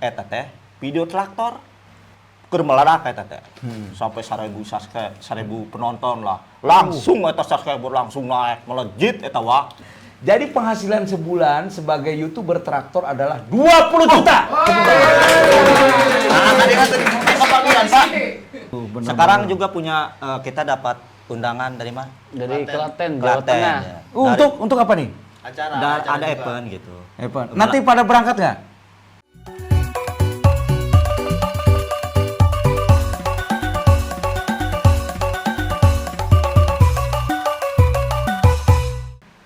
Eta teh video traktor keur meledak eta teh. Sampai 1000 subscribe, 1000 penonton lah. Langsung eta subscriber langsung naik, melejit eta wah. Jadi penghasilan sebulan sebagai YouTuber traktor adalah 20 juta. Nah, tadi kan tadi kebagian, Pak. Sekarang juga punya kita dapat undangan dari mana? Dari Klaten, Jawa Klaten, Tengah. ya. Untuk apa nih? Acara. Dari, ada event gitu. Event. Nanti pada berangkat nggak?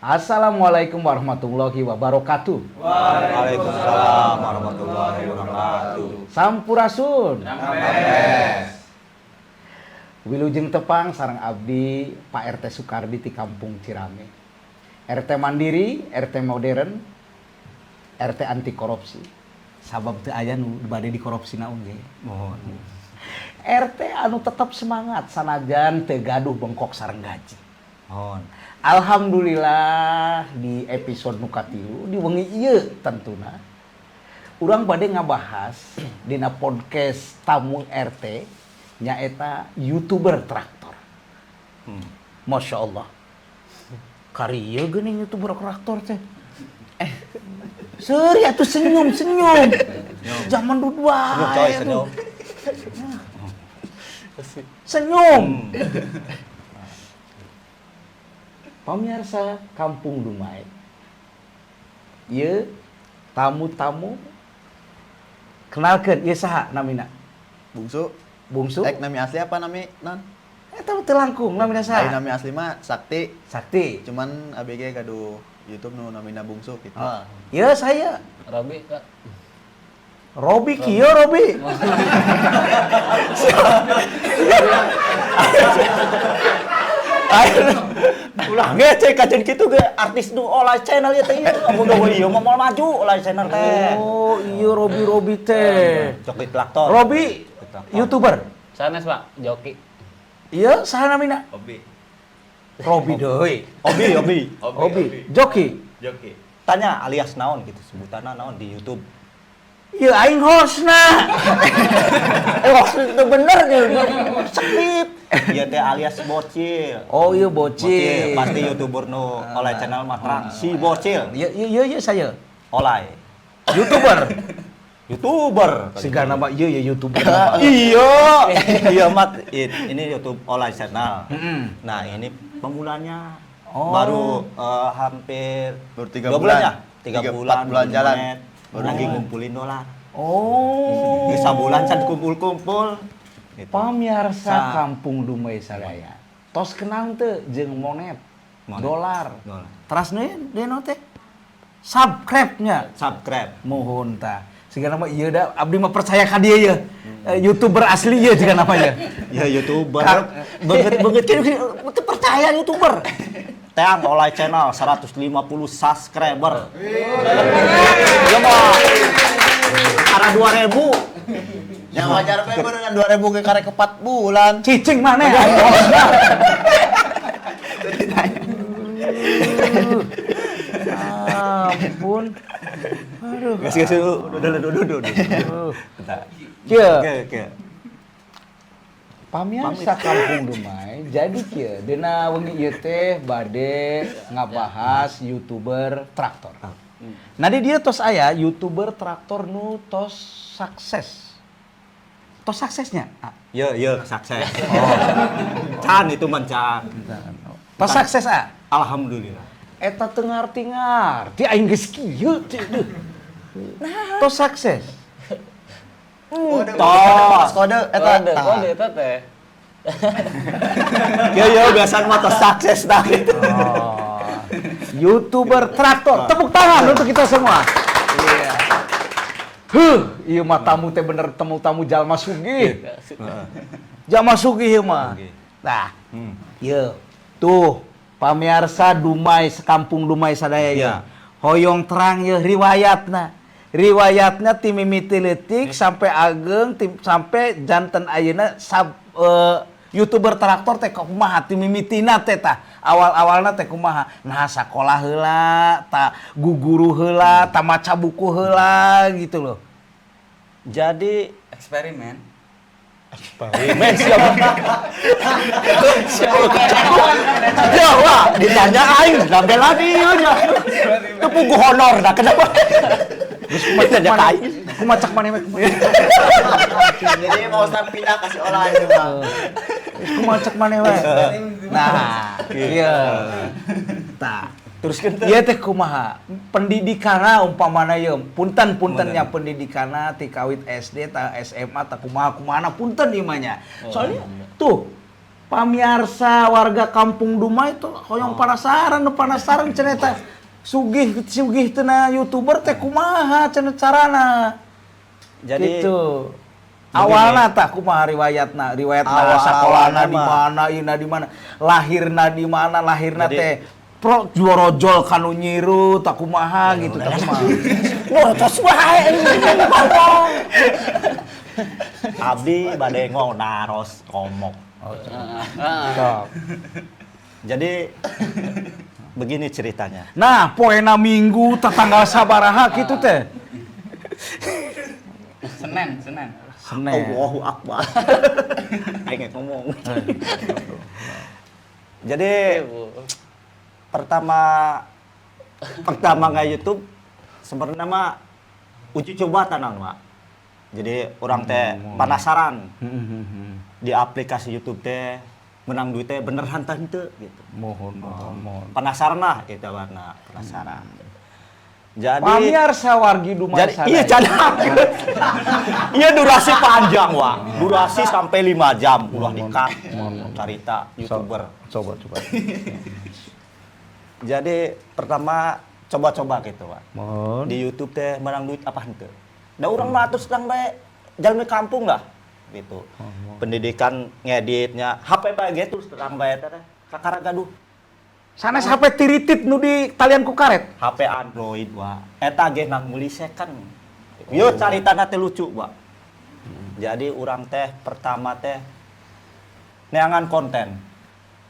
Assalamualaikum warahmatullahi wabarakatuh. Waalaikumsalam warahmatullahi wabarakatuh. Sampurasun. Wilujeng tepang sareng abdi Pak RT Sukardi di Kampung Cirame. RT mandiri, RT modern, RT anti korupsi. Sabab teu aya nu bade dikorupsi na oge. Mohon. RT anu tetap semangat sanajan teu gaduh bengkok sareng gaji. Mohon. Alhamdulillah di episode nu katilu di wengi ieu tentuna urang bade ngabahas dina podcast tamu RT nyaeta YouTuber traktor. Masya Allah. Karieu geuning YouTuber traktor teh. Seuri atuh senyum senyum. Zaman dulu Senyum coy, senyum. Senyum. Pemirsa Kampung Dumai. Ieu tamu-tamu, kenalkeun ieu saha namina? Bungsu. Bungsu. Ek nami asli apa nami non? Eta teu langkung namina Ai saha? nami asli mah Sakti. Sakti. Cuman ABG gaduh YouTube nu namina Bungsu gitu. Oh. Ieu saya Robi, Pak. Robi kieu Robi. Ulah ngece kajen kitu ge artis nu olah channel ieu teh ieu. Amun deui ieu mah moal maju olah channel teh. Oh, iya Robi Robi teh. Joki traktor. Robi YouTuber. Sanes, Pak, joki. Iya, saha namina? Obi. Robi deui. Obi, Obi. Obi. Joki. Joki. Tanya alias naon gitu sebutanna naon di YouTube. Iya aing hostna. Host itu bener gitu. Skip. Ieu teh alias bocil. Oh iya bocil. Pasti YouTuber nu oleh channel mah terang si bocil. Iya iya iya iya saya. Oleh YouTuber. YouTuber. Siga nama iya ya YouTuber. Iya. Iya mat ini YouTube oleh channel. Nah, ini pemulanya Oh. baru hampir Baru tiga 2 bulan. ya? 3 Tiga, bulan, 4 bulan jalan. Baru lagi ngumpulin dolar. Oh. Bisa bulan can kumpul-kumpul. Gitu. Pamirsa Sa- Kampung Dumai sadaya. Tos kenal teu jeung monet, Monet. dolar. Dolar. Teras nu teh subscribe-nya. Subscribe. Mohon ta. Siga nama ieu da abdi mah percaya ka dia ye. YouTuber asli ye siga nama ye. Ya YouTuber. Banget-banget kan teu percaya YouTuber. Teang oleh channel 150 subscriber. Ya mah. Arah 2000. Yang wajar we dengan 2000 ke karek 4 bulan. Cicing mana aing hostna. Ampun. Aduh. Gas gas dulu, udah udah udah udah. Bentar. Kieu. Oke oke. Pamirsa Kampung Dumai, jadi kieu dina wengi ieu teh bade ngabahas YouTuber traktor. Nah di dia tos aya YouTuber traktor nu tos sukses. Tos suksesnya? Ah, Yo yo sukses. Oh. Can itu mah can. Tos sukses ah. Alhamdulillah. Eta teu ngarti-ngarti aing geus kieu teh deuh. Tos sukses. Kode, Tos. kode eta. Kode, kode eta teh. Yo yo biasa mah tos sukses dah gitu. Oh. YouTuber traktor. Tepuk tangan untuk kita semua. Iya. Huh, iya mah tamu teh bener temu-tamu jalma sugih. Jalma sugih ieu mah. Sugih. Nah, ieu tuh pamirsa Dumai sekampung Dumai sadaya ieu. Iya. Hoyong terang ieu riwayatna. Riwayatna ti mimiti leutik sampai ageng sampai janten ayeuna YouTuber traktor teh kumaha ti mimitina teh tah. Awal-awalna teh kumaha? Nah sakolah heula, ta guguru heula, ta maca buku heula gitu loh. Jadi Eksperimen. eksperimen siapa? Siapa ya, wah, ditanya aing, sampai lagi ya. Itu pugu honor, nah kenapa? Ditanya ka aing. Kumaha cak maneh we, kumaha? Jadi mau Ustaz pindah kasih olah itu, Pak. Kumaha cak maneh we. Nah, iya. Tah. Terus kan Ieu teh kumaha? Pendidikanna umpamana ieu, punten-puntennya pendidikanna ti kawit SD ta SMA ta kumaha kumahana punten ieu mah nya. Soalnya tuh pamiarsa warga kampung Dumai itu hoyong penasaran, nu penasaran cenah eta sugih sugih tina YouTuber teh kumaha cenah carana. Jadi gitu. Awalna tah kumaha riwayatna, riwayatna Awal-awalna sakolana di mah. mana, ieuna di mana, lahirna di mana, lahirna Jadi- teh pro juorojol kanu nyiru tak kumaha gitu tak kumaha. Nyerocos wae ngomong. Abdi bade naros ngomong. Sok. Jadi begini ceritanya. Nah, poena Minggu tanggal sabaraha gitu teh. Senin, Senin. Senin. Allahu Akbar. Aing ngomong. Jadi pertama pertama nggak YouTube sebenarnya mah uji coba tanang, Pak. Jadi orang teh penasaran di aplikasi YouTube teh menang duit teh beneran tah henteu gitu. Mohon, mohon, mohon. Penasaran lah gitu warna penasaran. Jadi Pamiarsa wargi Dumai jadi iya cadang. Iya durasi panjang, Wak. Durasi sampai 5 jam ulah di-cut. Carita YouTuber. Coba, coba. Jadi pertama coba-coba gitu, Pak. Mohon. Di YouTube teh menang duit apa henteu. Da urang mah terus terang bae jalmi kampung lah gitu. Pendidikan ngeditnya HP bae ge terus terang bae teh kakara gaduh. Sanes HP tiritit nu di talian ku karet. HP Android, Wak. Eta ge nang meuli second. Yo caritana teh lucu, Wak. Jadi urang teh pertama teh neangan konten.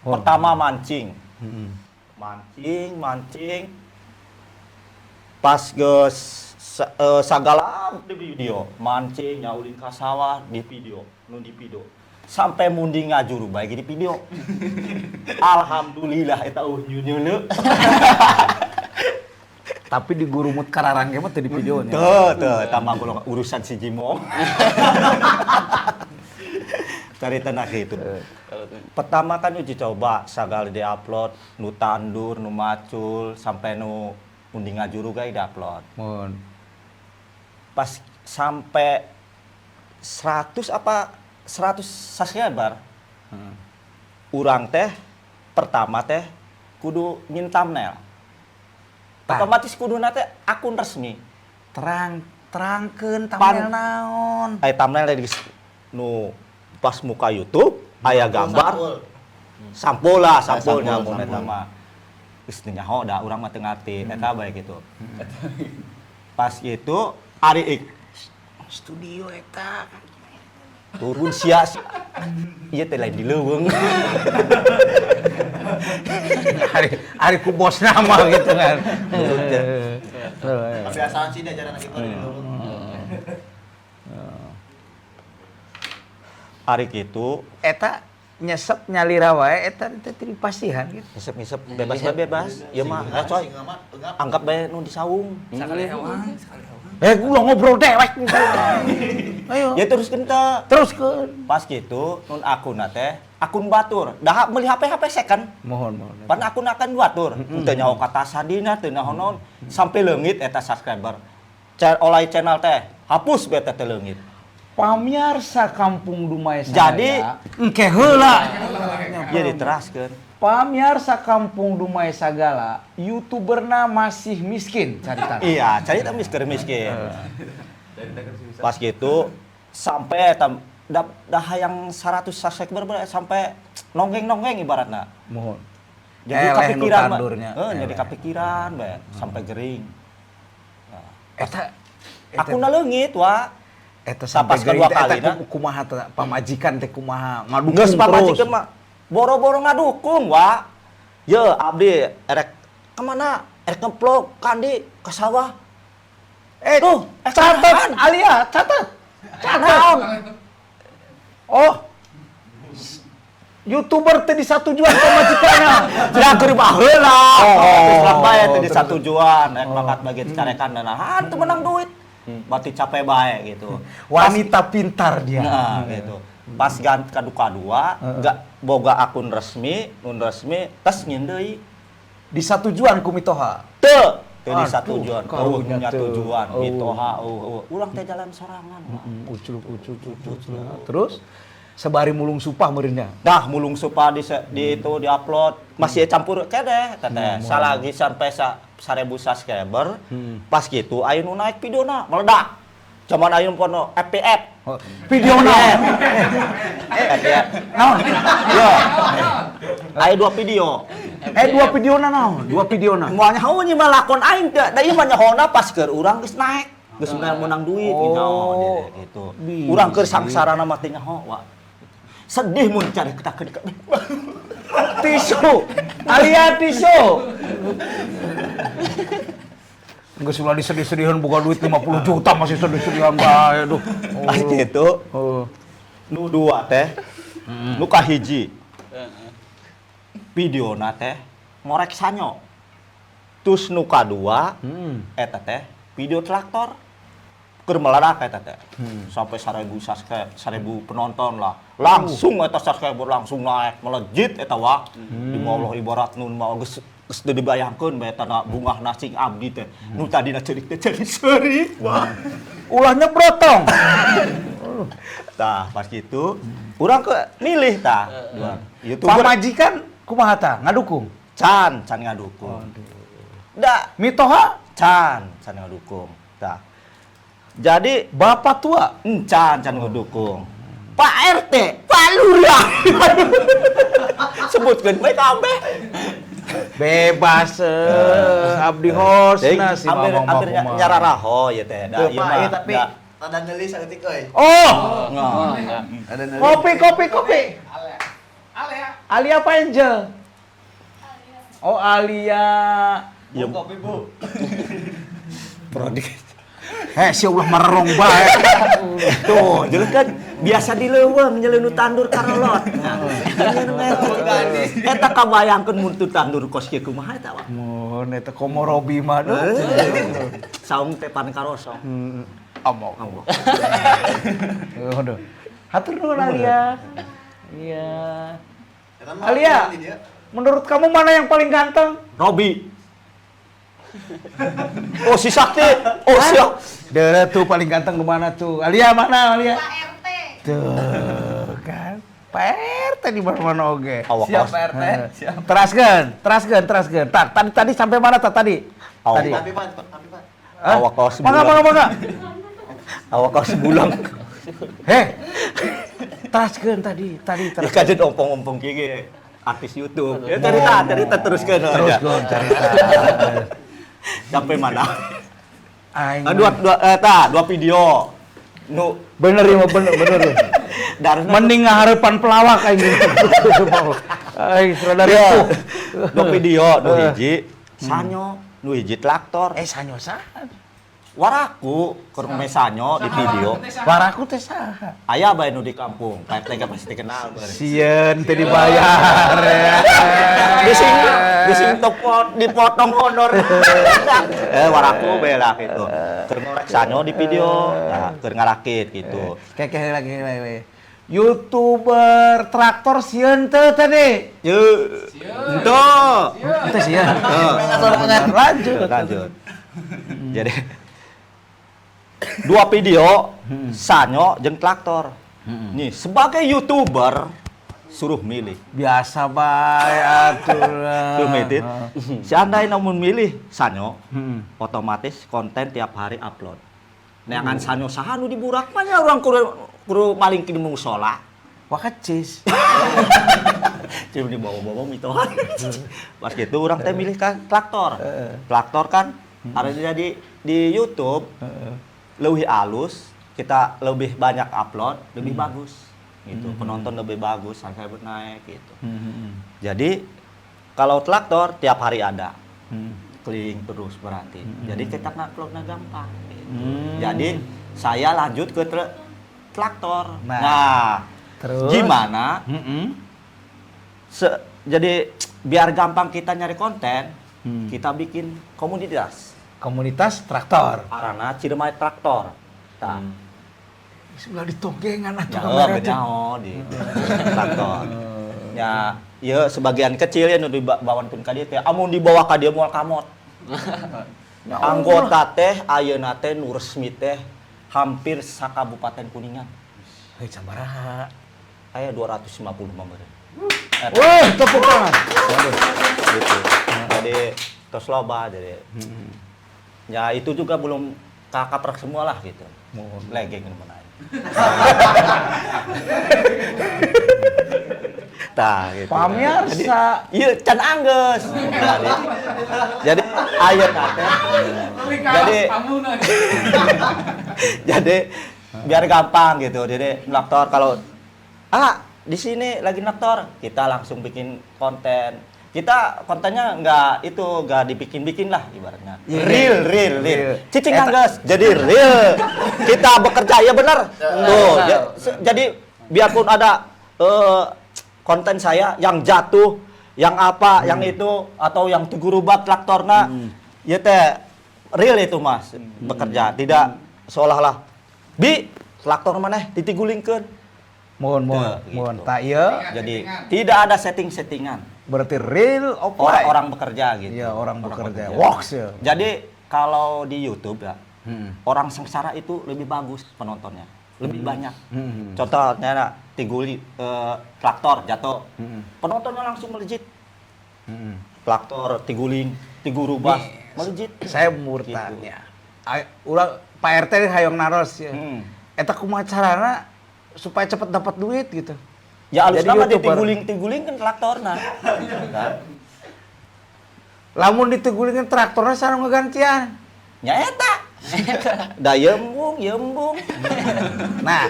Pertama mancing. Mancing, mancing. Pas geus sagala di video, mancing nyaulin ka sawah di video, nu di video. Sampai munding ngajuru bae di video. Alhamdulillah eta nyunyule. Tapi di gurumut kararang ge mah teu di videonya. Tuh, tuh, eta mah urusan si Jimong. Cari tenang gitu. Pertama kan uji coba, sagala diupload, nu tandur, nu macul, sampai nu munding ngajuru ge diupload. Mohon. Pas sampai 100 apa 100 subscriber, urang teh pertama teh kudu nyin thumbnail. Tah. Otomatis kudu teh akun resmi. Terang terangkeun thumbnail naon. Aya thumbnail di nu pas muka YouTube aya gambar Sampul. Sampul lah, sampul Sampul, nyamun eta sampul. mah. Geus teu nyaho da urang mah teu ngarti eta bae gitu. Pas itu ari ik Studio eta. Turun sia. Ieu teh lain di leuweung. Ari ari ku bos nama gitu kan. Kebiasaan sih diajaran lagi tuh di dulu. Ari kitu Eta nyesep nyalira wae eta teh teu dipasihan gitu. Ngisep-ngisep bebas bae bebas. Ieu mah coy. Anggap bae nu di saung. Sekali hewan, sekali hewan. Eh, gua ngobrol dewek. Ayo. Ya terus teu. Terus ke Pas gitu nun akun teh akun batur. Dah meuli HP HP second. Mohon, mohon. Pan akun akan batur. Teu nyaho kata sadina, teu nyaho naon. Sampai leungit eta subscriber. Oleh channel teh hapus beta teh leungit. Pamiarsa kampung Dumai sadaya. Jadi, engke heula. Ya diteraskeun. Pamiarsa kampung Dumai sagala, YouTuberna masih miskin carita. Iya, carita miskin miskin. Pas gitu sampai tam, dah, dah yang 100 subscriber sampai nonggeng-nonggeng ibaratna. Mohon. Jadi Eleh nu kepikiran, Mbak. tandurnya. Jadi Eleh. kepikiran, Mbak, sampai gering. Eta Aku leungit, wa. Eta sampai Tapas gering kedua teh, eta kali, nah. kumaha teh pamajikan teh kumaha ngadukung Geus terus. pamajikan mah boro-boro ngadukung, wa. Ye, abdi erek kemana? Erek ngeplok kandi ke sawah. Eh, Tuh, catat Alia, catat. Naon? Oh. YouTuber teh disatujuan pamajikanna. Da keur baheula. Oh, Terus lah bae teh terus. disatujuan, rek bakat bagi carekan dan ah teu menang duit. Berarti capek bae gitu. Wanita pintar dia. Nah, gitu. Pas ganti kadu kadua, gak boga akun resmi, nun resmi, tes nyieun deui. Disatujuan ku mitoha. Teu, teu Aduh, disatujuan, eueuh karunya nya teu. tujuan, Oh. mitoha eueuh eueuh. Urang teh jalan sorangan. Wak. Uculuk uculuk uculuk. Terus sebari mulung supah meureunnya. Dah mulung supa di itu diupload masih campur kene teteh. Salagi sampai 1000 subscriber, pas gitu aya nu naik videona meledak. Zaman aya nu pono FPF. Oh, video naon? FPF. Naon? Yo. Aya dua video. Eh, dua video naon? Dua video na. Moal nyaho nya mah lakon aing teh. Da ieu mah nyahona pas keur urang geus naik. Geus menang duit Oh. nyaho gitu. Bi. Urang keur sangsarana mah teh nyaho wa. Sedih mun cari kita ke Tisu. Alia tisu. Geus ulah disedih-sedihan boga duit 50 juta masih sedih-sedihan bae aduh. Pas gitu Oh. nu dua teh nu kahiji videona teh ngorek sanyo terus nu kadua eta teh video traktor keur meledak eta teh sampai 1000 subscribe 1000 penonton lah langsung eta subscriber langsung naik melejit eta wah di Allah ibarat nun mah geus geus teu dibayangkeun bae eta na bungah nasing abdi teh nu tadina ceurik teh jadi seurik wah. Ulah nyebrotong. Tah, pas gitu, urang ke milih tah. Dua. YouTuber Pamajikan kumaha tah? Ngadukung. can, can ngadukung. Da, Mitoha can, can ngadukung. Tah. Jadi bapak tua. encan can ngadukung. Pak RT, Pak Lurah. Sebutkeun bae kabeh. Bebas abdi hostna si Hampir Mamang hampir mah. nyararaho ya teh. Da Tuh, ieu Pak, mah. iya, tapi da. rada nyeli saeutik euy. Oh, Nggak. Oh, enggak. Rada nyeli. kopi kopi kopi. Alia apa Angel? Oh, Alia. Ya, Kopi, Bu. produk. Eh, si ulah marerong bae. Tuh, jelas kan biasa di leuweung nyeleun nu tandur karolot. Nah, eta kabayangkeun mun teu tandur kos kieu kumaha eta, Pak? Mun eta komo Robi mah duh. Saung teh pan karosong. Omong. Allah. Aduh. Hatur nuhun Alia. Iya. Eta mah Alia. di dia. Menurut kamu mana yang paling ganteng? Robi. Oh, si Sakti. Oh, siap. Dere tuh paling ganteng di mana tuh? Alia mana Alia? Pak RT. Tuh kan. Pak RT di mana-mana oge. Awak Siap kaos. Pak RT, siap. Teraskeun, teraskeun, teraskeun. Tak, tadi tadi sampai mana tak tadi? Awak. Tadi. Tapi Pak, tapi Pak. Hah? Awak kaos Mangga, bulan. mangga, mangga. Awak kaos bulang. Heh. Teraskeun tadi, tadi Ya teraskeun. kajen ompong-ompong kieu ge. Artis YouTube. Ya cerita, cerita teruskeun aja. Teruskeun cerita. Sampai mana? Aing. Ah, dua dua tah, dua video. Nu Bener ya, bener, bener. ya. darahna Mending ngaharepan pelawak aing. Aing rada Iya. ripuh. Dua video, nu hiji sanyo, nu hiji traktor. Eh sanyo saha? Waraku keur sanyo di video. Waraku teh saha? Aya bae nu di kampung, Pak RT pasti kenal. Sieun teu dibayar. Ya. Bising bising tepot dipotong honor. Waraku bae lah gitu. Keur ngorek sanyo di video, nah, keur ngarakit gitu. Kayak kayak lagi lagi. YouTuber traktor sieun teu tadi. Ye. Ento. Teu sieun. Lanjut. Lanjut. Jadi dua video sanyo jeung traktor. Nih, sebagai YouTuber suruh milih. Biasa bae atuh. Suruh milih. Seandainya namun milih sanyo, Hmm. otomatis konten tiap hari upload. Neangan sanyo saha nu diburak mah nya urang kudu kudu maling di musola. Wakacis. Cuma dibawa-bawa mitohan. Pas gitu orang teh milih kan traktor. Traktor kan ada jadi di YouTube lebih halus, kita lebih banyak upload, lebih bagus gitu. Penonton lebih bagus, subscriber naik gitu. Jadi kalau traktor tiap hari ada. Keliling terus berarti. Jadi kita nguploadnya gampang gitu. Jadi saya lanjut ke traktor. Nah. Nah, Terus? Gimana? Mm-mm. Jadi biar gampang kita nyari konten, kita bikin komunitas. Komunitas traktor. Arana Ciremai Traktor. Tah. Sebelah ditonggengan atuh Ya, kamera teh. benyaho di traktor. Ya, ya sebagian kecil ya nu dibawa pun ka dieu teh. Amun dibawa ka dieu moal kamot. Ya Anggota teh ayeuna teh nu resmi teh hampir sakabupaten Kuningan. Hei, sabaraha? Aya 250 mah meureun. Wah, tepuk tangan. Waduh, gitu. Jadi tos loba jadi. Ya itu juga belum kakaprak semua lah gitu. Mohon. Legeng nu mana. Tah gitu. Pamirsa. Iya, can anggeus. Jadi ayeuna teh jadi jadi biar gampang gitu. Jadi ngelaktor kalau di sini lagi ngelaktor, kita langsung bikin konten. Kita kontennya nggak itu nggak dibikin-bikin lah ibaratnya. Iya. Real, real, real. Real. Cicing anggeus. Jadi real. Kita bekerja ya benar. Tuh, Benar. jadi biarpun ada konten saya yang jatuh, yang apa, yang itu atau yang tigurubak traktorna, ya teh real itu Mas bekerja, tidak seolah-olah bi traktor maneh ditigulingkeun. Mohon, mohon, Tuh, gitu. mohon. Tak iya. Jadi tidak ada setting-settingan. Berarti real offline. Orang-orang bekerja gitu. Iya, orang bekerja. Works ya. Jadi kalau di YouTube ya, Hmm. orang sengsara itu lebih bagus penontonnya, lebih banyak. Contohnya nah, tiguli traktor jatuh, penontonnya langsung melejit. Traktor tiguling, tigurubah, melejit. Saya mau bertanya. Urang Pak RT hayang naros ya. Eta kumaha carana supaya cepat dapat duit gitu. Ya alus Jadi nama YouTuber. ditiguling-tiguling kan traktorna. Nah, Lamun ditigulingkeun traktorna sareng ngegantian. nya eta. Da yembung, yembung. Nah,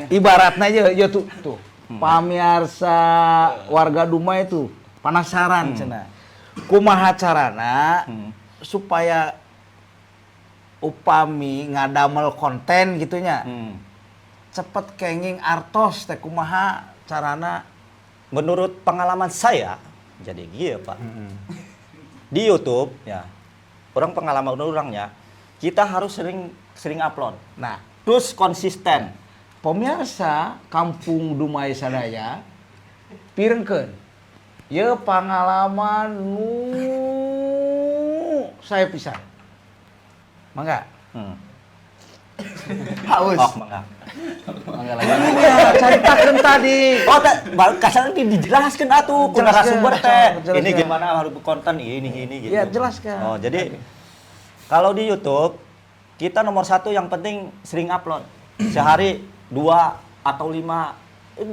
ibaratnya ya, ya tuh, tuh. Pamirsa warga Dumai itu penasaran cenah. Kumaha carana supaya upami ngadamel konten gitunya cepet kenging artos teh kumaha carana? Menurut pengalaman saya, jadi gitu Pak. Di YouTube ya, orang pengalaman orangnya, kita harus sering sering upload. Nah, terus konsisten. Pemirsa Kampung Dumai sadaya pirengkeun. Ye pengalaman nu saya pisan. Mangga. Haus. Oh, mangga. Mangga lagi. Ya, caritakeun tadi. Oh, kasar dijelaskan atuh ku Jelaskeun, narasumber teh. jelaskeun. Ini gimana harus konten ini gitu. Iya, jelaskan. Oh, jadi kalau di YouTube kita nomor satu yang penting sering upload. Sehari 2 atau 5,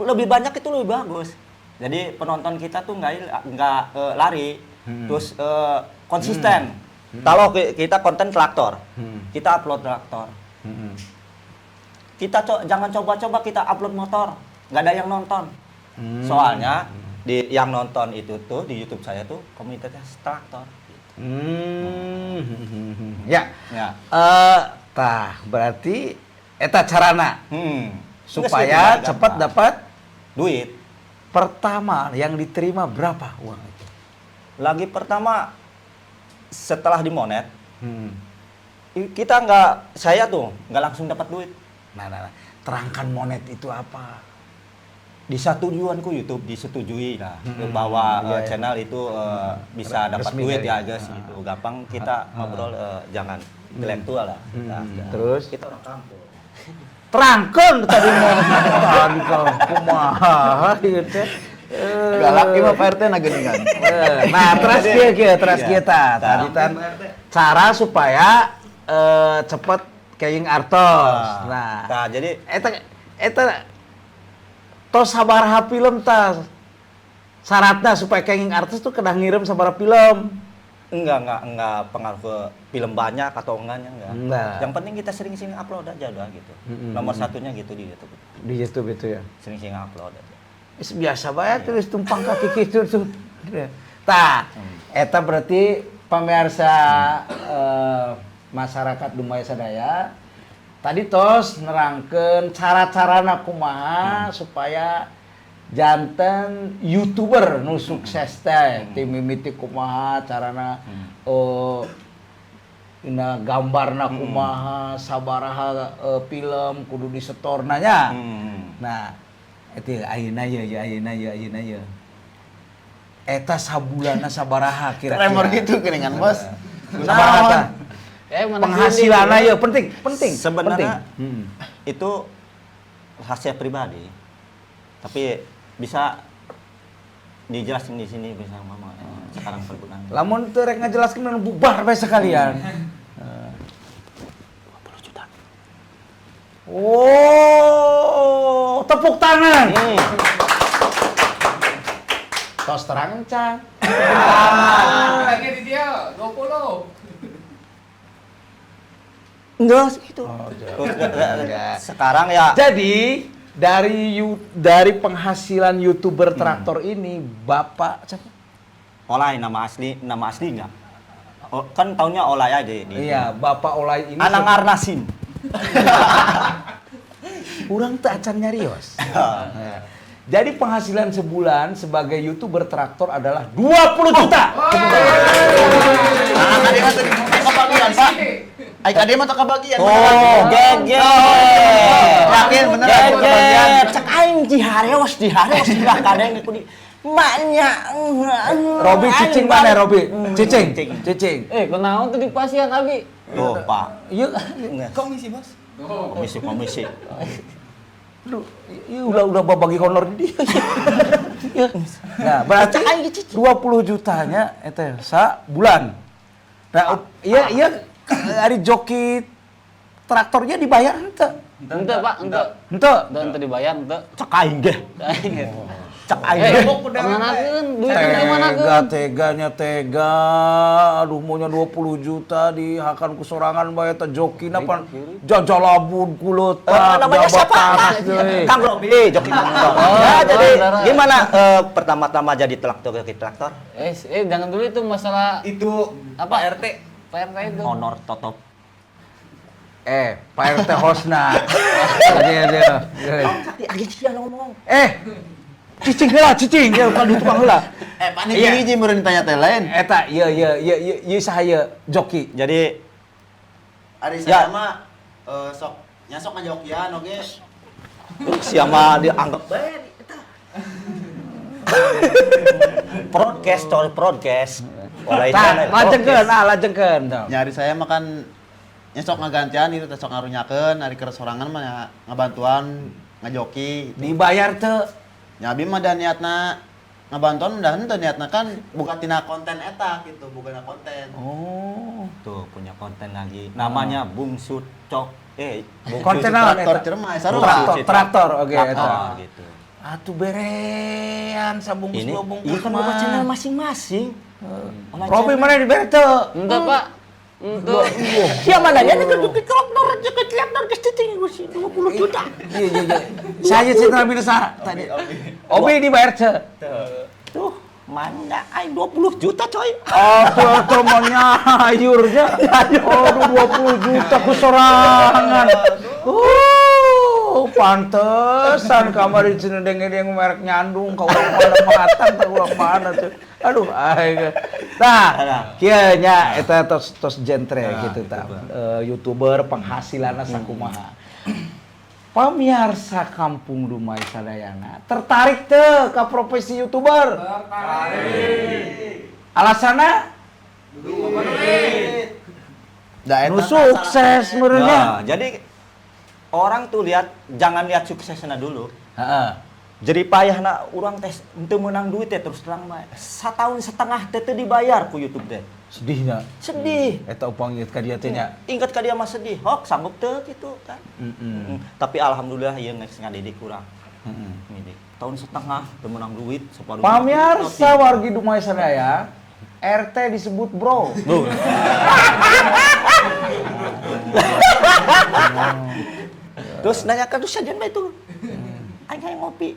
lebih banyak itu lebih bagus. Jadi penonton kita tuh nggak lari, terus konsisten. Kalau kita konten traktor, kita upload traktor. Kita jangan coba-coba kita upload motor, nggak ada yang nonton. Soalnya di yang nonton itu tuh di YouTube saya tuh komunitasnya traktor. Ya. Ya. Tah, berarti eta carana supaya Nggak sih, cepat gampang. dapat duit. Pertama yang diterima berapa uang itu? Lagi pertama setelah dimonet, kita nggak, saya tuh nggak langsung dapat duit. Nah, nah, nah. Terangkan monet itu apa? Disetujuan ku YouTube, disetujui lah bahwa Iya, iya. channel itu bisa dapat Resmi duit dari- ya guys gitu. Gampang kita ngobrol jangan intelektual lah. Nah, nah. Terus? Kita orang kampung. Terangkan tadi mau tadi kalau kumaha gitu. Galak ieu mah Pak RT na geuningan. Nah, terus kieu kieu, terus Iya. kieu tah. Tadi tan cara supaya cepet kenging artos. Nah, Nah, jadi eta eta tos sabaraha film tas syaratnya supaya kenging artos tuh kedah ngirim sabaraha film. Enggak pengaruh ke film banyak atau enggaknya enggak. Enggak. Yang penting kita sering-sering upload aja udah gitu. Nomor satunya gitu di YouTube. Di YouTube itu ya. Sering-sering upload aja. Is biasa bae terus tumpang kaki gitu tuh. Tah, eta berarti pemirsa masyarakat Dumai sadaya Tadi tos nerangkeun cara-carana kumaha supaya janten YouTuber nu sukses teh. Ti mimiti kumaha carana, oh, dina gambarna kumaha, sabaraha film kudu disetorna nya. Nah, itu ayeuna ye, ye ayeuna ye, ayeuna ye. Eta sabulanna sabaraha kira-kira? Tremor gitu geuningan, Bos. Sabaraha tah? Eh, mana Penghasilanna sini? ya penting, penting. Sebenarnya penting. Itu rahasia pribadi. Tapi bisa dijelasin di sini bisa mama sekarang perbulan. Lamun teu rek ngajelaskeun mah bubar bae sekalian. 20 juta. Oh, tepuk tangan. Tos terang can. Lagi di dia 20. Enggak segitu. Oh, Enggak. Sekarang ya Jadi dari penghasilan YouTuber traktor ini Bapak siapa? Olay nama asli, nama asli enggak? Oh, kan tahunnya Olay aja di. Iya, Bapak Olay ini Anang Arnasin. Urang teu acan nyarios. Nah, jadi penghasilan sebulan sebagai YouTuber traktor adalah 20 juta. Nah, kade mah teu kebagian, Pak. Ai kade mah teu kebagian. Oh, geger. Yakin bener aku kebagian. Geger. Cek aing dihareos, dihareos lah kadang ku di maknya. Robi cicing mana Robi? Cicing, Cicing. cicing. Eh, kunaon tuh di pasien abi? Tuh, Pak. Iya, Komisi, Bos. Komisi, komisi. Lu, iya udah bagi honor di dia. Iya. Nah, berarti 20 jutanya itu bulan. Nah, iya iya ari joki traktornya dibayar henteu? Ente, Pak, ente. Henteu. Ente, ente dibayar, ente. Cek aing ge. Cek aing Eh, ge. kemanakeun? Duitnya kemanakeun? Tega, teganya tega. Aduh, maunya 20 juta dihakan ku sorangan bae eta jokina pan jajalabun Eh, kuletak. namanya siapa? panas deui. Kang Robi, joki traktor. Oh, Ya, jadi beneran. gimana pertama-tama jadi traktor, joki traktor? Eh, eh, jangan dulu itu masalah Itu apa? Pak RT. Pak RT itu. Honor totop. Eh, Pak RT hostna. Dia dia. Sakti ngomong. Eh, cicing heula, cicing. Ya, bukan di tukang heula. Eh, panik Iya. hiji meureun ditanya teh lain. Eta, iya iya iya iya iya saha ieu joki. Jadi Ari Ya. saya mah sok nyasok ngajokian oge. siapa dianggap bae eta. Broadcast, coy, broadcast. Oleh Tah, lajengkeun, ah lajengkeun. Nyari saya mah kan nyesok ngagantian itu teh sok ngarunyakeun, ari keur sorangan mah ya ngabantuan ngajoki. Dibayar teu? Nya abi mah da niatna ngabantuan udah henteu niatna kan bukan tina konten eta gitu, bukan konten. Oh. Tuh punya konten lagi. Namanya Bungsu Cok. Eh, Bungsu Konten naon Traktor eta? Ciremai, sarua. Traktor, traktor, oke eta. Traktor gitu. Atuh berean sabungkus Ini dua bungkus iya kan mah. buka channel masing-masing. Olah Robi channel. mana dibere teu? Ente, Pak. Ente. Siapa nanya nih ke traktor, ke traktor geus cicing geus 20 juta. Iya iya iya. Saya citra minus tadi. Obi dibayar teu? Tuh, mana aing 20 juta coy. Oh, tuh tuh mau nyayurnya. Aduh, 20 juta ku sorangan. Pantesan kamari cenah denge-denge merek nyandung ka urang mana matang teh urang mana tuh. Aduh, aing. Tah, kieu nya eta tos tos genre gitu tah. YouTuber penghasilanna sakumaha. Pamiarsa Kampung Dumai sadayana tertarik teu ka profesi YouTuber? Tertarik. Alasanna? Da eta Nu sukses meureunnya. Nah, jadi orang tuh lihat jangan lihat suksesnya dulu. Heeh. Jadi payahna urang teh teu meunang duit teh terus terang mah. Satahun setengah teh teu dibayar ku YouTube teh. Sedihnya. Sedih. Eta upang inget ka dia teh nya. Ingat ka dia mah sedih. Hok sanggup teu gitu kan. Tapi alhamdulillah ieu geus ngadidik urang. Ngadidik. Tahun setengah teu meunang duit separuh. Pamiarsa wargi Dumai sadaya, RT disebut bro. Duh. Terus nanya ke terus sajian mah itu. Aing hayang ngopi.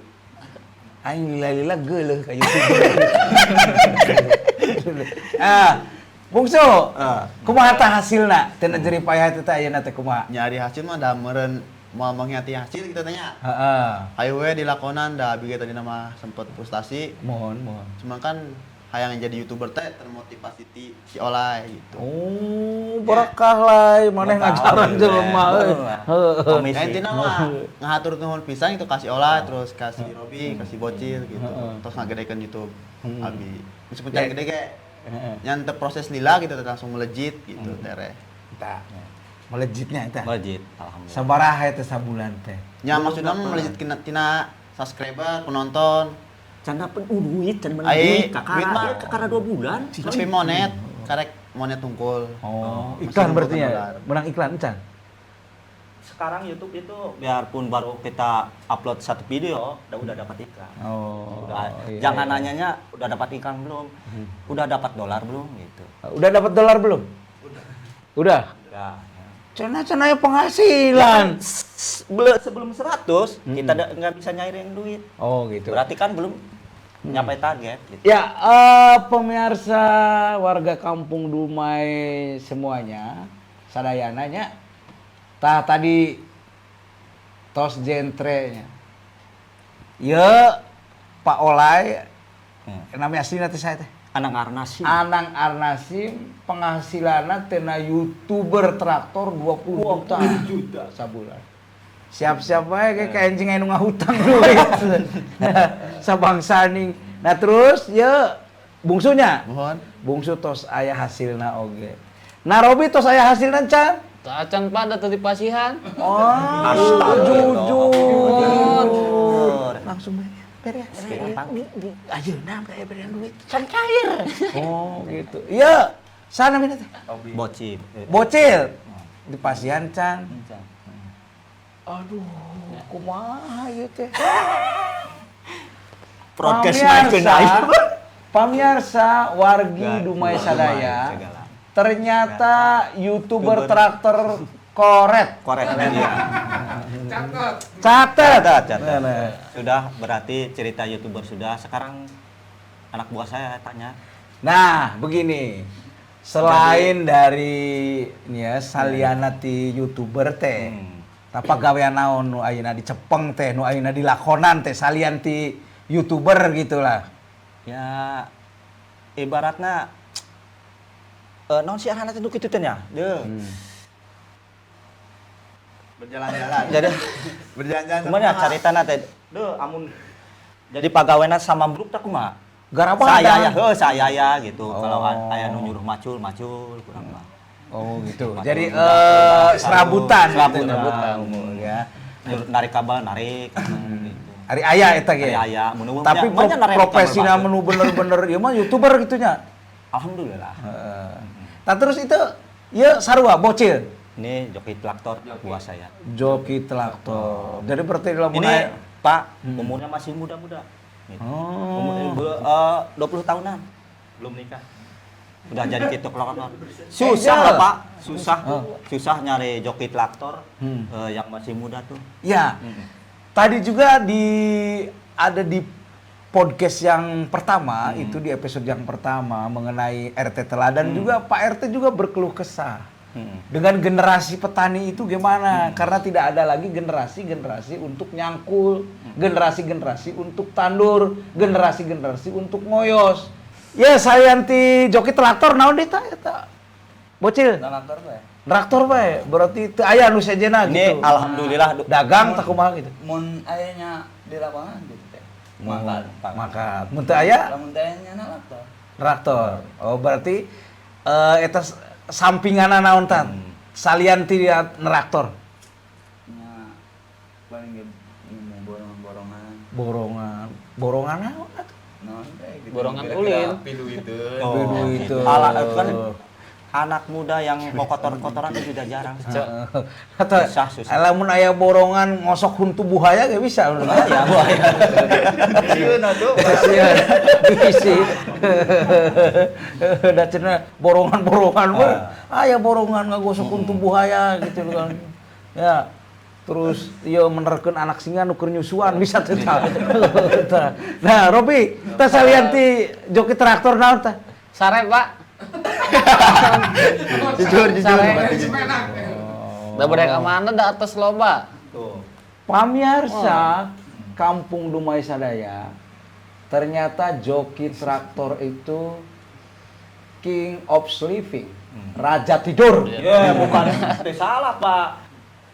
Aing lila-lila geuleuh ka YouTuber. Ah, Bungsu, Ah. kumaha tah hasilna? Tina jerih payah itu teh ayeuna teh kumaha? Nyari hasil mah da meureun mau mengkhianati hasil gitu tanya. Heeh. Ayo we dilakonan da abi ge tadi nama sempet frustasi. Mohon, mohon. Cuma kan hayang jadi YouTuber teh termotivasi ti si Olay gitu. Oh, berkah lah, maneh ngajaran jelema euy. Heeh. Komisi. Ya intinya mah ngahatur nuhun pisan itu kasih Olay, terus kasih Robi, kasih Bocil gitu. Terus ngagedekeun YouTube abi. Meskipun can gede ge nyan teu proses lila gitu teh langsung melejit gitu tereh. Tah. Melejitnya eta. Melejit, alhamdulillah. Sabaraha eta sabulan teh? Ya maksudnya mah melejit tina subscriber, penonton. Can dapet duit, can menang Ai, duit, kakara, duit mah. ya, kakara 2 bulan. Tapi monet, karek monet tungkul. Oh, Masih iklan ngumpulkan berarti ya? dolar. Menang iklan encan? Sekarang YouTube itu biarpun baru kita upload satu video, udah dapat iklan. Oh. Udah, iya, jangan iya. nanyanya udah dapat iklan belum, udah dapat dolar belum gitu. Udah dapat dolar belum? Udah. Udah. Ya. Cenah cenah ya penghasilan. Sebelum 100 kita nggak bisa nyairin duit. Oh, gitu. Berarti kan belum nyampe target gitu. Ya, pemirsa warga Kampung Dumai semuanya, sadayana nya. Tah tadi tos jentrenya. Ya, Pak Olay, namanya asli nanti saya teh. Anang Arnasim. Anang Arnasim penghasilanna tina YouTuber traktor 20 juta, sabulan. Siap-siap wae kayak anjing anu ngahutang duit. Sabangsaning. Nah terus ya bungsunya. Mohon. Bungsu tos aya hasilna oge. Nah Robi tos aya hasilna can? Tacan pada tadi pasihan. Oh, Astagfirullah. jujur. Langsung bayar. Ayeuna kayak berian duit. Can cair. Oh, gitu. Iya, sana mina teh. Bocil. Bocil. Di pasihan can. Aduh, kumaha ieu teh? Podcast naik ke naik. Pamirsa wargi Wargi Dumai Dumai Sadaya. segala. Ternyata YouTuber YouTuber. traktor koret. Korek iya. Catat. Catet. Catat, catat. Nah, nah. Sudah berarti cerita YouTuber sudah. Sekarang anak buah saya tanya. Nah, begini. Selain dari ini ya saliana ti YouTuber teh. Tapa gawean naon nu ayeuna dicepeng teh, nu ayeuna dilakonan teh salian ti YouTuber gitulah. Ya ibaratnya naon sih arahna teh nu kitu teh nya? Deuh. Berjalan-jalan. Jadi Berjalan-jalan. kumaha ya caritana teh? Deuh amun jadi pagawena sama bruk teh kumaha? Garapan Saya ya, heuh saya ya gitu. Kalau Oh. aya nu nyuruh macul, macul kurang mah. Oh gitu. Macul, Jadi udah, udah, serabutan gitu. Serabutan. Ya. Nyuruh narik kabel, narik gitu. Ari aya eta ge. Ari aya, mun eueuh Tapi nya- nya narik profesina kabel menu bener-bener ieu mah YouTuber gitu nya. Alhamdulillah. Heeh. Nah terus itu ya sarua bocil. Ini joki traktor buah saya. Joki traktor. Jadi berarti lamun Ini aya- Pak, umurnya masih muda-muda. Gitu. Oh. Umur 20 tahunan, belum nikah. Udah jadi gitu traktor. Susah lah, Pak. Susah. Susah nyari joki traktor yang masih muda tuh. Ya. Tadi juga ada di podcast yang pertama, itu di episode yang pertama mengenai RT Teladan juga Pak RT juga berkeluh kesah. Dengan generasi petani itu gimana? Karena tidak ada lagi generasi-generasi untuk nyangkul, generasi-generasi untuk tandur, generasi-generasi untuk ngoyos. Ya, saya anti joki traktor naon deui ta eta? Bocil. Traktor bae. Traktor bae, berarti teu aya nu sejenna Ini gitu. alhamdulillah Dagang tak kumaha gitu. Mun ayanya di lapangan gitu teh. Makan. Makan. Mun teu aya Lamun teh nya traktor. traktor. Oh, berarti eta sampinganna naon tan? Salian ti neraktor. Nya paling ge borongan-borongan. Borongan. Borongan naon atuh? Naon teh gitu. Borongan Kira-kira ulin. Piduiteun. Oh, Piduiteun. Ala, itu kan anak muda yang mau kotor-kotoran itu sudah jarang. Atau Susah, susah. lamun aya borongan ngosok huntu buhaya ge bisa. Ya, buaya. Sieun atuh. Kasihan. Bisi. Da cenah borongan-borongan we. Aya borongan ngagosok huntu buhaya gitu kan. Ya. Terus ieu menerkeun anak singa nu keur nyusuan bisa teh tah. Tah. Nah, Robi, tah salian ti joki traktor naon tah? Sare, Pak. Jujur, jujur. Sare. Berarti jujur. Da bedek mana da atas loba. Tuh. Pamirsa, Kampung Dumai Sadaya, ternyata joki traktor itu king of sleeping, raja tidur. Ya, bukan teu salah, Pak.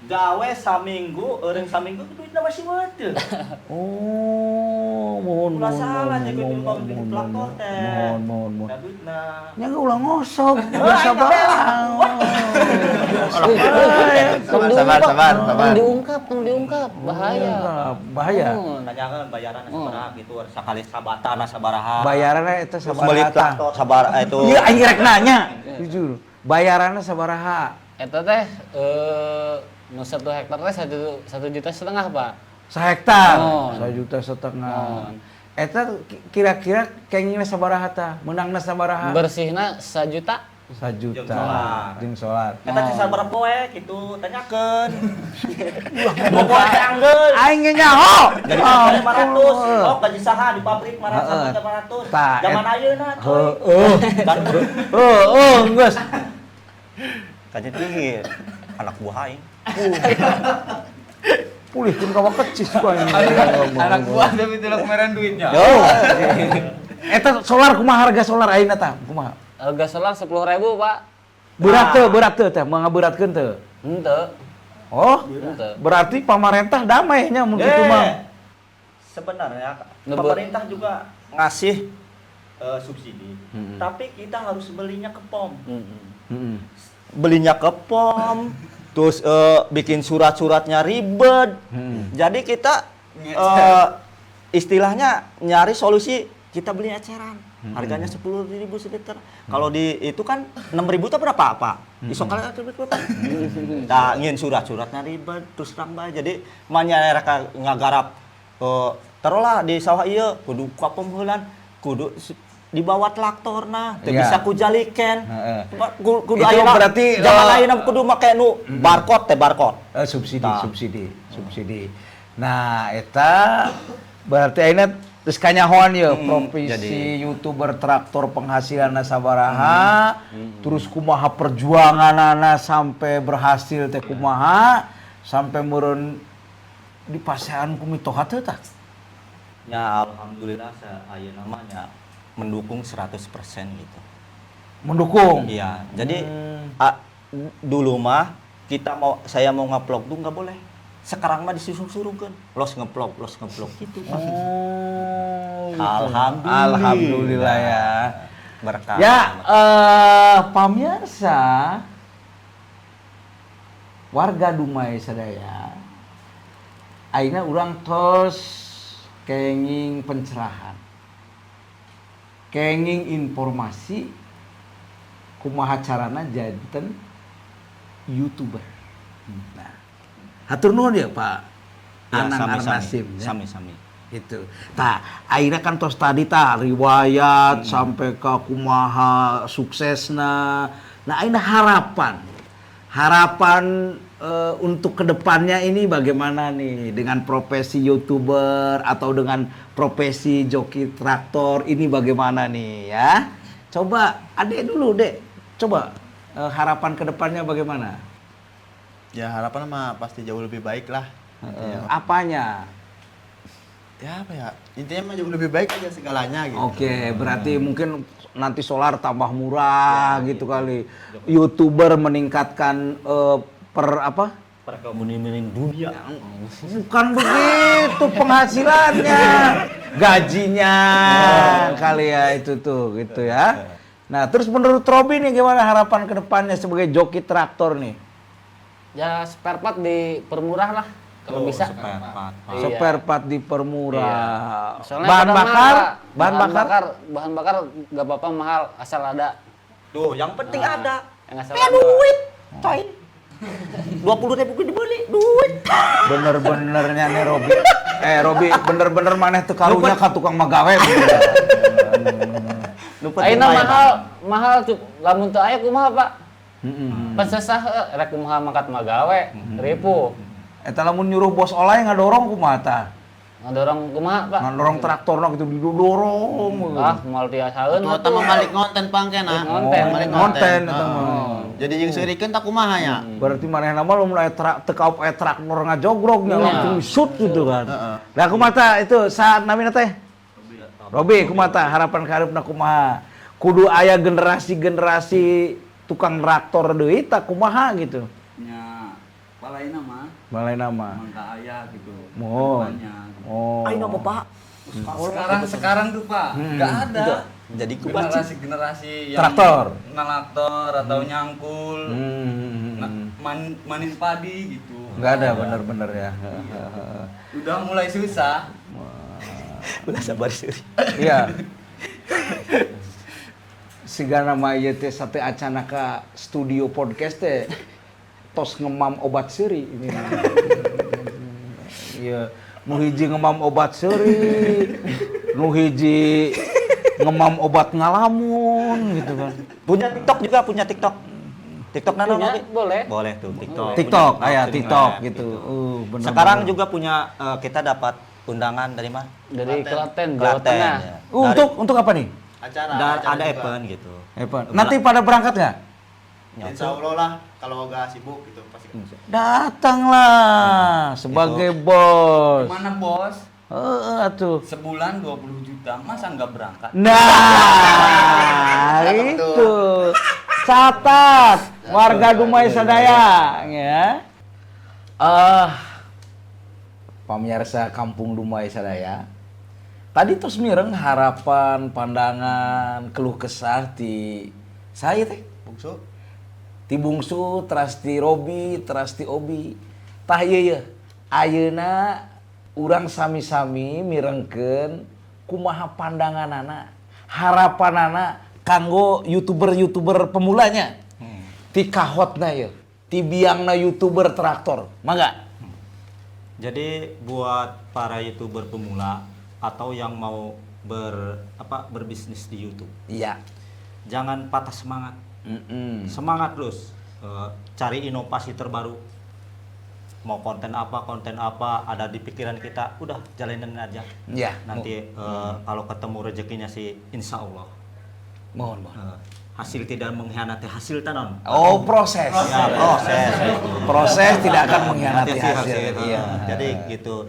Gawe saminggu, eureun saminggu duitna masih meuteul. Oh, mohon, Ulah mohon, salah mohon, jadi mohon, duit mohon, di mohon, traktor teh. mohon, mohon, mohon. Da duitna. Nya ge ulah ngosok, biasa aing ngabela. Sabar, sabar, sabar, sabar. Tong diungkap, tong diungkap, bahaya. Bahaya. Oh. Tanyakeun bayaran sabaraha gitu, sakali sabatana sabaraha. Bayarannya itu Terus meuli sabaraha tah? traktor sabaraha itu. Iya, aing rek nanya. Jujur, bayarannya sabaraha? Eta teh nu 1 hektar teh 1,5 juta, Pak. Sahektar, Oh. 1,5 juta. Oh. Eta kira-kira kengingna sabaraha tah? Meunangna sabaraha? Bersihna 1 juta. 1 juta. Jeung solar. Jeung solar. Eta teh sabaraha poe gitu, tanyakeun. Poe teh anggeus. Aing ge nyaho. Jadi Oh, 500, oh gaji saha di pabrik 500 Heeh. 500. Tah, Zaman ayeuna coy. Heeh. Kan Heeh, geus. gaji tinggi anak buah aing. Pulihkeun ka wakecis ku aing. Anak buah tapi tidak kemarin duitnya. Yo. Eta solar kumaha, harga solar ayeuna tah? Kumaha? Harga solar 10.000, Pak. Berat teu, berat teu teh, ngaberatkeun teu? Henteu. Oh, Henteu. berarti pamarentah damai nya mun kitu mah. Sebenarnya Ngebet. Pemerintah juga ngasih subsidi, tapi kita harus belinya ke pom. Heeh. Belinya ke pom, terus bikin surat-suratnya ribet. Jadi kita istilahnya nyari solusi, kita beli eceran. Harganya 10.000 seliter. Kalau di itu kan 6.000 itu berapa apa? Isok kali itu berapa? Nah, ingin surat-suratnya ribet, terus terang bae. Jadi manya mereka ngagarap taruhlah di sawah ieu kudu ka pom heulan, kudu dibawa traktorna, teu Iya. bisa ku jaliken. Heeh. Kudu Itu ayeuna berarti, zaman ayeuna kudu make nu barcode teh barcode. Subsidi, Tah. subsidi, subsidi. Nah, eta berarti ayeuna geus kanyahoan ye profesi jadi. YouTuber traktor, penghasilanna sabaraha, terus kumaha perjuanganana sampai berhasil teh kumaha, sampai meureun dipasean ku mitoha teh tah. Ya alhamdulillah saya ayeuna mah nya mendukung 100% gitu. Mendukung. Iya, jadi dulu mah kita mau saya mau ngevlog tuh nggak boleh. Sekarang mah disuruh-suruhkeun. Los ngevlog, los ngevlog gitu. Oh, gitu. Alhamdulillah. Alhamdulillah ya. Berkah. Ya, pamirsa, warga Dumai sadaya, ayeuna urang tos kenging pencerahan, kenging informasi kumaha carana janten YouTuber. Nah, hatur nuhun ya Pak Ya, Anang sami-sami. Arnasim ya. Sami-sami. Gitu. Tah, akhirnya kan tos tadi tah riwayat sampai ke kumaha suksesna. Nah, akhirnya harapan. Harapan untuk kedepannya ini bagaimana nih dengan profesi YouTuber atau dengan profesi joki traktor ini bagaimana nih ya? Coba Adek dulu, Dek. Coba harapan kedepannya bagaimana? Ya harapan mah pasti jauh lebih baik lah. Intinya. Apanya? Ya apa ya? Intinya mah jauh lebih baik aja segalanya gitu. Oke, berarti mungkin nanti solar tambah murah gitu kali. YouTuber meningkatkan per apa? Perekonomian dunia. Bukan begitu penghasilannya, gajinya kali ya itu tuh gitu ya. Nah, terus menurut Robi nih gimana harapan kedepannya sebagai joki traktor nih? Ya spare part dipermurah lah kalau Oh, bisa. spare part. Iya. Spare part dipermurah. Soalnya Bahan pada bakar, mahal, Pak. bahan bakar. Bahan bakar nggak apa-apa mahal asal ada. Tuh, yang penting Nah, ada. yang asal Eh ada. duit, coy. 20.000 gue dibeli, duit. Bener-benernya nih Robi. Eh Robi, bener-bener maneh teu karunya ka tukang magawe. Nu penting Ayeuna mah ya, mahal, mahal tuh lamun teu aya kumaha, Pak? Pan sesah rek kumaha mangkat magawe, ripuh. Eta lamun nyuruh bos oleh ngadorong kumaha tah? Ngadorong kumaha, Pak? Ngadorong traktorna gitu didorong gitu. Ah, moal tiasaeun Atuh eta mah balik ngonten pangkena. Ngonten. Balik Ngonten eta Heeh. mah. Jadi jeung seurikeun tak kumaha nya. Berarti manehna mah lamun aya trak teu kaop aya traktor ngajogrog nya Iya. langsung shoot gitu kan. Heeh. Lah kumaha itu saat namina teh? Robi kumaha harapan kaharepna kumaha? Kudu aya generasi-generasi tukang traktor deui tah kumaha gitu. Nya palaina mah Balai nama. mangka aya gitu. Mohon. Kedepannya, gitu. Oh. Ayo bapak. Sekarang sekarang tuh Pak, nggak ada. Jadi kubaci. Generasi-generasi yang Traktor. ngelaktor atau nyangkul, Hmm. manin padi gitu. Nggak ada bener-bener ya. Udah mulai susah. Ulah sabar sih. Iya. Sigana mah ieu teh sate acana ka studio podcast teh tos ngemam obat seuri ini. Iya, nu hiji ngemam obat seuri, nu hiji ngemam obat ngalamun gitu kan. Punya TikTok juga, punya TikTok. TikTok nana Punya, Robi? boleh. Boleh tuh TikTok. TikTok, Punya aya TikTok sering gitu. live Bener, Sekarang bener. juga punya kita dapat undangan dari mana? Dari Klaten, Jawa Klaten. Tengah. Ya. Untuk apa nih? Acara, acara Ada juga. event gitu. Event. Nanti pada berangkat nggak? Insya Allah lah kalau gak sibuk gitu pasti. Datanglah sebagai bos. Mana bos? Heeh atuh. Sebulan 20 juta, masa nggak berangkat? Nah, Cakep itu. Catat warga Dumai sadaya ya. Pamirsa Kampung Dumai sadaya. Tadi terus mireng harapan, pandangan, keluh kesah ti saya teh. Bungsu. Ti Bungsu, teras ti Robi, teras ti Obi. Tah ieu ye. Ayeuna urang sami-sami mirengkeun kumaha pandanganana, harapanana kanggo YouTuber-YouTuber pemulanya. Ti kahotna ye, ti biangna YouTuber traktor. Mangga. Jadi buat para YouTuber pemula atau yang mau berbisnis di YouTube, Iya. jangan patah semangat. Semangat terus. Cari inovasi terbaru. Mau konten apa ada di pikiran kita, udah jalanin aja. Iya. Nanti kalau ketemu rezekinya sih insya Allah. Mohon, mohon. Hasil tidak mengkhianati hasil tanon. Oh, proses. Ya, proses gitu. Proses tidak akan mengkhianati hasil. Iya. Jadi gitu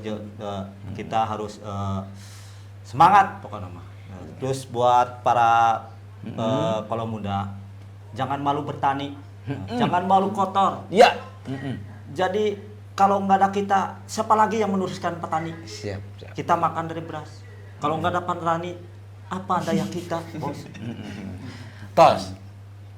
kita harus semangat pokoknya mah. Nah, terus buat para kalau muda jangan malu bertani, jangan malu kotor. Iya. Jadi kalau nggak ada kita, siapa lagi yang meneruskan petani? Siap, siap. Kita makan dari beras. Kalau nggak ada petani, apa daya kita, bos? Tos.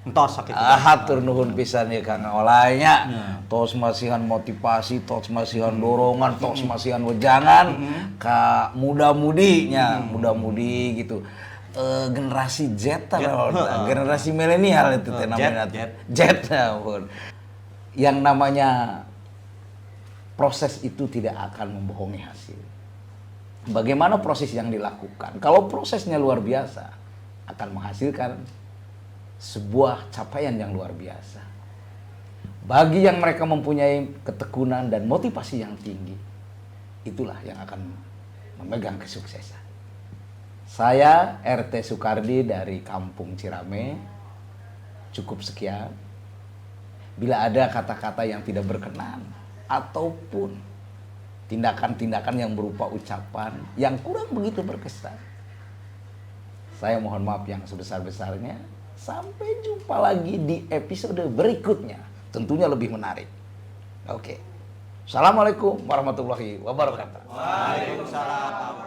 Entos sakit. Ah, hatur nuhun pisan ya Kang Olanya. Tos masihan motivasi, tos masihan dorongan, tos masihan wejangan ka muda-mudi nya, muda-mudi gitu. Generasi Z atau generasi milenial itu teh namanya. Z, Z, ya ampun. Yang namanya proses itu tidak akan membohongi hasil. Bagaimana proses yang dilakukan? Kalau prosesnya luar biasa, akan menghasilkan sebuah capaian yang luar biasa. Bagi yang mereka mempunyai ketekunan dan motivasi yang tinggi, itulah yang akan memegang kesuksesan. Saya RT Soekardi dari Kampung Cirame. Cukup sekian. Bila ada kata-kata yang tidak berkenan ataupun tindakan-tindakan yang berupa ucapan yang kurang begitu berkesan, saya mohon maaf yang sebesar-besarnya. Sampai jumpa lagi di episode berikutnya. Tentunya lebih menarik. Oke. Assalamualaikum warahmatullahi wabarakatuh. Waalaikumsalam.